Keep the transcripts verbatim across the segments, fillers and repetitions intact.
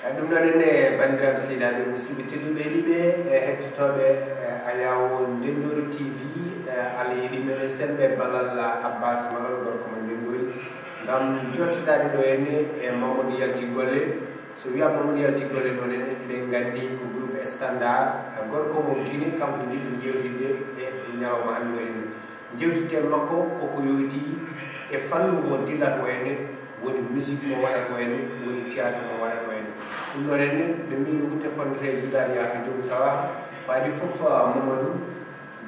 E ɗum ɗon enne, banndiraaɓe seedaaɓe, musidɓe tedduɓe, heɗiiɓe e hettotooɓe e ayaawo Ndendoori T V, e Allah yiɗi men e sembe ballal Abbas Malal, gorko mo Ndendoori, ngam jottodaade ɗo enne e Mamadou Yalti Golle. So wiyaama Mamadou Yalti Golle ɗo enne, eɗen nganndi ko groupe standard, e gorko mo Guinée, kanko njiɗ-ɗen yewtidde e ñalawma hannde ɗo enne. Jewtidde makko koko yowitii e fannu mo dillata o enne, woni musique mo waɗata o enne, woni théâtre mo waɗata o enne. Ɗum ɗon enne, ɓe mbiino wutte fonnete e juɗaari yaaka joom tawa. Ko adii fof, ah, Mamadou,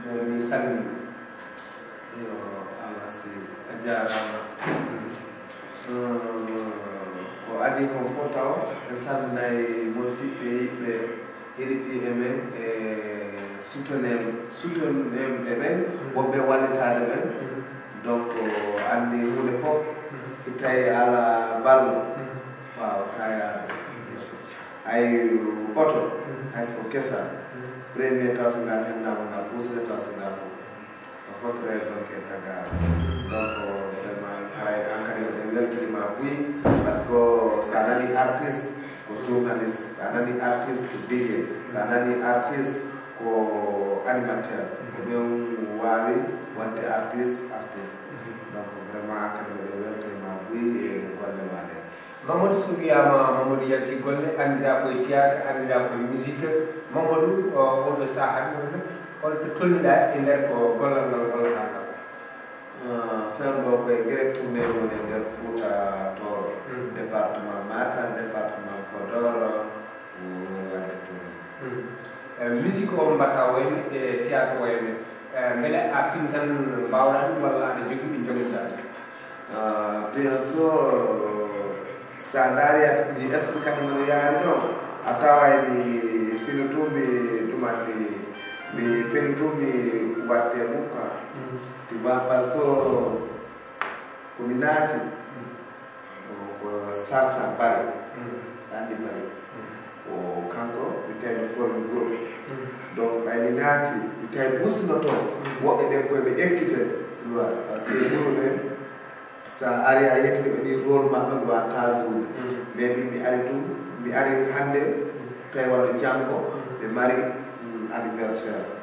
eh, mi salmini. Yo, Allah si a jaaraama. Eh, ko adii kon fof taw, en salminay musidɓe yiɗɓe heɗitii e men, e soutenir, soutenir e men, wonɓe wallitaade men. Donc, anndi huunde fof, si tawi ala ballo, waaw, tayaano. Ay oto, hay so ko kesa, premier taw so ngal hennaama, ngal puusata taw so ngal ko fot raison ke tagara. Donc, vraiment, haray an kadi mbiɗen weltanima buy, parce que sa nani artiste ko journaliste, sa nani artiste ko D J, sa nani artiste ko animateur, ko ɓen waawi waɗde artiste artiste. Donc, vraiment, an kadi mbiɗen weltanima buy e golle ma ɗe. Mamadou, so wiyaama Mamadou Yalti Golle, anndiraa ko e théâtre, anndiraa ko e musique. Mamadou, o, oɗo sahaa hannde, hol to tolniɗaa e nder ko gollal ngal gollataa ngal? Ah, feere ɗo ko e direct nde woni e nder Fuuta Tooro, département Matam, département Podor, o waɗi tourné. Eh, musique o mbaɗɗaa o enne, e théâtre o enne, eh, mbele a fin tan mbaawɗaa ɗum walla aɗa jogii ɗo jogitoɗaa ɗum? Ah, bien sûr, sa ndaari mi expliqué no yaari ɗo, a taway mi fino tun mi ɗumanɗi, mi fino tun mi watte mum quoi. Tu vois, parce que ko mi naati, ko, ko Sarsa Bari, anndi Bari. O kanko mi tawi mi formi groupe. Donc ɓay mi naati, mi tawi busno toon, woɓɓe ɓen koye ɓe ekkite, tu vois, parce que groupe ɓen, sa ari a yettini ɓe ɗi rôle maɓɓe, mi wawa tasude. Mais min mi ari tun, mi ari hannde, tawi wano janngo ɓe mari, mm, anniversaire.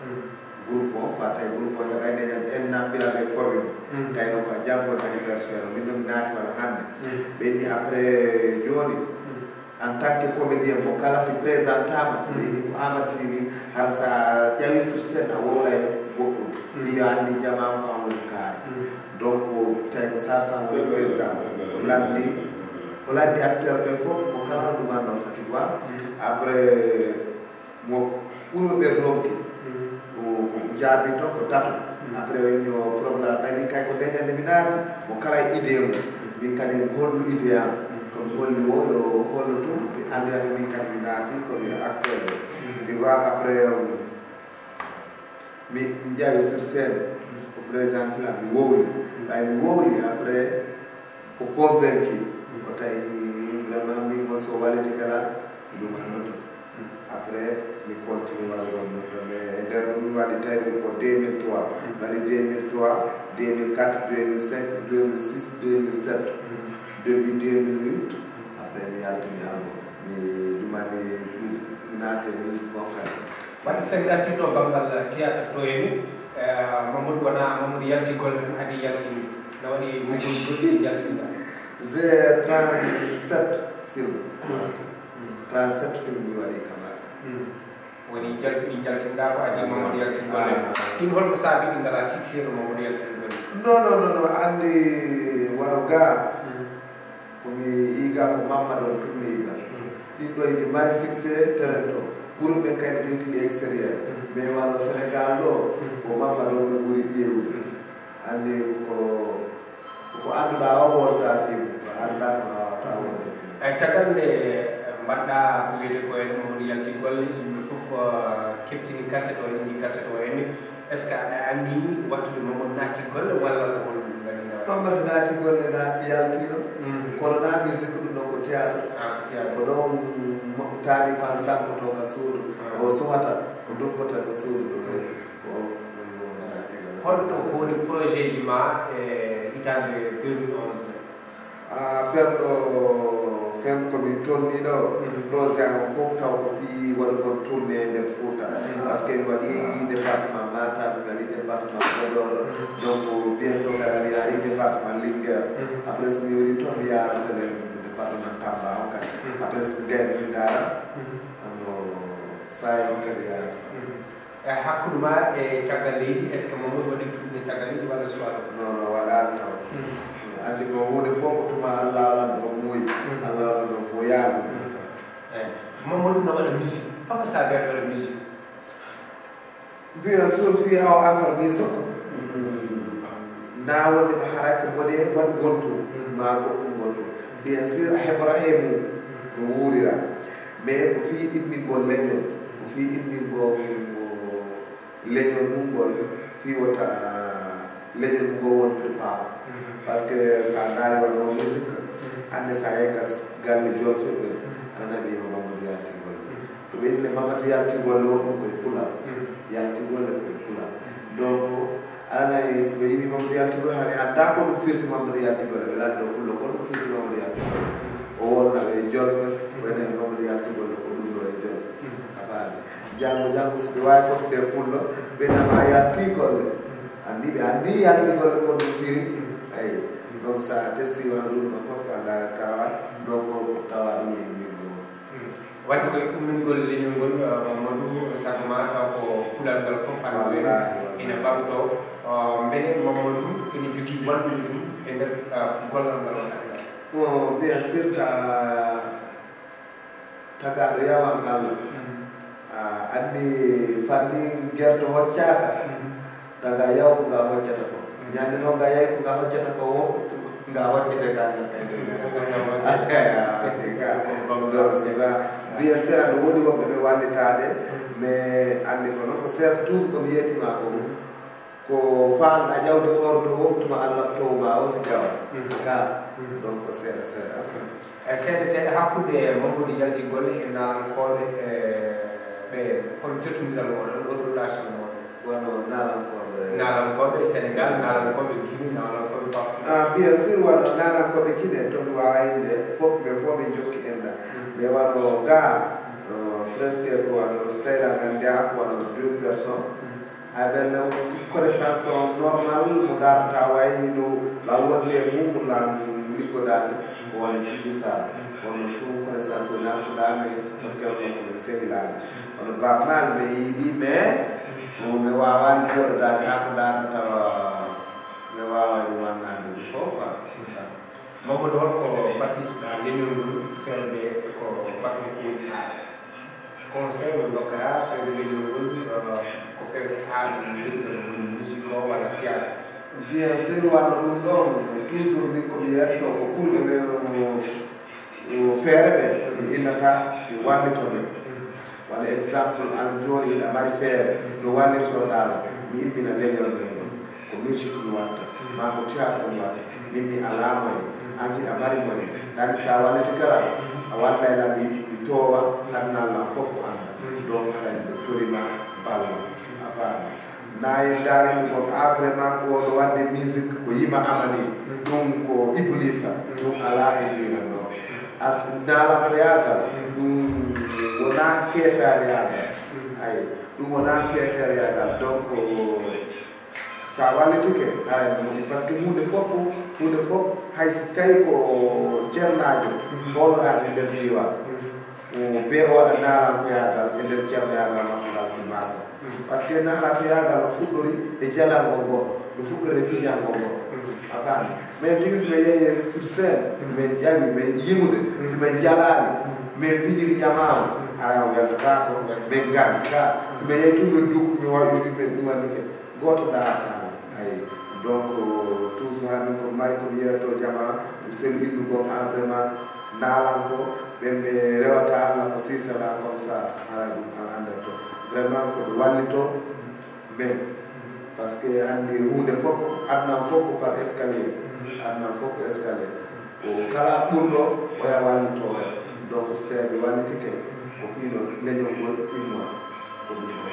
Groupe o, ko a tawi groupe o heɓay nde ñande en naɓɓira ɓe formi mo. Tawi ɗo ko a janngo anniversaire o, min ɗum naati wano hannde. Ɓe inni après jooni, en tant que comédien mo kala si présentama, si ɓe inni ko Amadou Sy ni, har sa ƴawi sur scène a wowlay goɗɗum. Iyo anndi jama ko an woni kaari. Donc tawi ko Sarsa woni président, o lanndi, o lanndi acteur ɓe fof, mo kala no ɗumanno, tu vois. Après, mo ɓurɓe ɓe ronki, o, o jaabi toon ko tato. Après o inni o problème ɓay min kay ko ndeñande mi naati, mo kala e idée mum. Min kadi mi hollu idée am, ko mi holli o yo hollu tun, ɓe anndira ko min kadi mi naati, ko mi acteur. Mi wa après, um, mi ƴawi sur scène, o présente la, mi wowli. Ɓay mi wowli, après, o convaincu. O tawi vraiment min mo so waliti kala, ɗum hannoto. Après, mi continue waɗugol ɗum ɗo. Mais e nder ɗum mi waɗi tawi ɗum ko deux mille trois. Mi waɗi deux mille trois, deux mille quatre, deux mille cinq, deux mille six, deux mille sept. Début deux mille huit, après mi yaltini album. Mi ɗumani musique, mi naati musique concrète. Wadde so en artii to banngal théâtre to henne, eh, Mamadou wona Mamadou Yalti Golle tan adii yaltinde. Na waɗi mugol goɗɗi yaltinɗa? J'ai trente-sept films. Trente-sept films mi waɗi ka Marseille. Woni jal-, ɗi jaltinɗa ko adii Mamadou Yalti Golle. Ah. Ɗin holko saabi ɗi ngala succès no Mamadou Yalti Golle? Non, non, non, non. Anndi wano ga, ko mi yiga ko Mamadou on tun mi yiga. Ɗin ɗo eɗi mari succès telen to. Ɓurɓe kadi ɓe heɗi extérieur. Mais wano Sénégal ɗo, ko Mamadou on ɓe ɓuri ƴeewude. Anndi ko, ko annduɗaa o wonta fim, ko anndaa ko haawata wonde fim. E caggal nde mbaɗɗa ko wiyetee ko en Mamadou Yalti Golle, yimɓe fof, eh, keɓtini kaset o, nji kaset o en. Est-ce que aɗa anndi wattude Mamadou naati golle walla ko honɗum ngannduɗaa? Mamadou naati golle na yaltino. Kono na musique ɗum ɗon ko théâtre. Ah, ko théâtre. Ko ɗon mo-, taani ko an sankoto ka suudu. Ah. O suwata, o duppata ka suudu ɗo. Ko, ko, ko naati golle. Holto woni projet ji ma e hitaande deux mille onze? Ah, affaire ɗo Ko min tolni ɗo, projet am fof taw ko fii waɗugol tournée nder Fouta. Parce que mi waɗi département Matam, mi waɗi département Podor. Donc bientôt kadi mi yaari département Linguère. Après so mi woni toon mi yaara kadi département Tamba on kadi. Après so gayno mi daara. Ano saaya on kadi yaara. E hakkunde ma e caggal leydi, est ce que Mamadou waɗi tournée caggal leydi walla suwaɗo? Non, non, waɗaani taw. Anndi ko huunde fof ko tuma Allah waɗan ɗo muuyi, Allah waɗan ɗo muuyaani. Eyi. Mamadou no waɗa musique. Hoko saabi aɗa waɗa musique? Bien sûr, fii haw affaire musique ko na woni ɓe haray ko bone waɗugol to, maa goɗɗum ngol to. Bien sûr, a heɓora he mum no wuurira. Mais ko fii ɗimmingol leñol, ko fii ɗimmingol leñol mum ngol, fii wota leñol mum ngol won prépare. Parce que so a ndaari wano musique, hannde so a yehi ka galle jolfirɓe, aɗa nana ɓe yima Mamadou yalti golle. Ko ɓe inni Mamadou yalti golle o ɗum koye pulal, yalti golle koye pulal. Donc aɗa nani so ɓe yimi Mamadou yalti golle, haɓe annda ko ɗum firti Mamadou yalti golle, ɓe lanndo pullo ko ɗum firti Mamadou yalti golle. O wonna ɓe e jolfe, wayno e Mamadou yalti golle ko ɗum ɗo e jolfe. A faami? Janngo janngo so ɓe waawi fotde e pullo, ɓe nama yalti golle. Anndi ɓe anndi yalti golle ko ɗum firi. Eyi. Donc so a testi wano ɗum ɗo fof a ndaara tawa ɗo fof ko tawa ɗum e yimɓe ɗo. Wadde koye ummingol leñol ngol Mamadou, sago ma taw ko pulal ngal fof anndore ina ɓamto. Mbele Mamadou ina jogii wallude ɗum e nder gollal ngal o saɗngal? Bon, bien sûr ta tagaaɗo yawan Allah. Anndi fanni gerto hoccaaka. Taga yaw ko nga hoccata ko. Ñande noon nga yawi ko nga hoccata ko wo nga hoccete ka nga kay. Bien sûr aɗa woodi woɓɓe ɓe wallitaade, mais anndi ko noon ko seeɗa toujours ko mi yeetima ko ko faanɗa ƴawde hoore to woptuma Allah towma o si jawa ka. Donc ko seeɗa seeɗa. E seeɗa seeɗa hakkunde Mamadou yalti golle e naalankooɓe ɓe, hol jottondiral mooɗon, hol relation mooɗon? Wano naalankooɓe naalankooɓe Sénégal, naalankooɓe Guinée, naalankooɓe Pape? Ah, bien sûr wano naalankooɓe Guinée to mi waawa innde fof, ɓe fof min jokki enɗam. Mais wano ga presque ko wano so tawi aɗa anndi a ko wano deux personnes. Hay ɓen connaissance on normal mo darata way no la wonde e mum la liggodaade. Wona jiɗi sal wonno ɗum connaissance o nattudaade. Parce que wonno ko min sehilaaɓe. Kono bammaali mi yiɗi mais mo mi waawani jooɗodaade haa ko ndaarta tawa mi waawani wannaade ɗum fof quoi c'est ça. Mamadou, hol ko mbasiytoɗaa leñol ngol fewde e ko baɗɗo ko woni aar? Conseil mo ndokkata fewde leñol ngol ko fewde aar no jogiɗon woni musique o walla théâtre? Bien sûr wano ɗum ɗon toujours min ko mi yetto ko ɓurɓe ɓe feere ɓe mi innata mi wallito ɓe. Walla exemple an jooni hiɗa mari feere no wallirtoɗaala mi immina leñol men ɗon. Ko musique mi watta maa ko théâtre mi watta min mi alaa moyen an hiɗa mari moyen ɗani sa walliti kala a wallay lam mi toowa adunal lam fof ko annda. Donc haray miɗo torima balla a faami. Nayi darinde ko a vraiment ko no wadde musique ko yima amani ɗum ko iblisa. Ɗum ala e diina ɗo. Nalankoyagal ɗum wona keeferyagal. Ay ɗum wona keeferyagal. Donc sa wallitike aray moƴƴi parce que hunde fof hunde fof hay so tawi ko ceernaajo ɓolorade nder diiwal. Be o waɗa narankoyagal e nder ceernaagal makko ngal si masa. Parce que narankoyagal no fuɗɗori e jalangol ngol no fuɗɗori e fijangol ngol. A faami? Min tigi si min yehi sur scène min ƴawi min yimude si min jalaali min fijiri ƴamaama. Aray o weltataako min nganndi ka si min yehi tun min dukku min wawi min ɗumannike. Gooto darata mo. Ay donc toujours hamin ko mari ko mi yeeto jama mi sel innugol an vraiment naalanko ɓen ɓe rewata Allah ko sisala comme ça hara ɗum an andat to. Vraiment ko ɓe wallito men. Parce que anndi hunde fof adnan fof ko par escalier. Adnan fof ko escalier. Ko kala ɓurɗo oya wallito oya. Donc so tawi mi wallitike ko fino leñol ngol imma ko ɗum ɗon.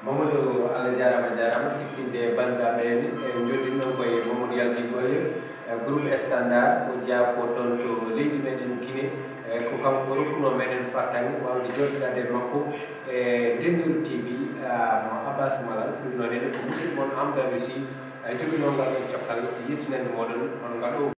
Mamadou, Allah jaaraama, a jaaraama siftinde banndiraaɓe en. En njoddiino ko e Mamadou Yalti Golle, groupe Standard, o jeyaa ko toon to leydi meɗen Guinée. E ko kanko rokkunoo meɗen fartaŋŋe waawde jooɗidaade e makko e Ndennduru T V. Mo Abbas Malal, ɗum noon ene ko musidɗo mon Amadou Aliou Sy, joginoo ngal ɗoo coftal yettinande mooɗon hono ngal ɗoo.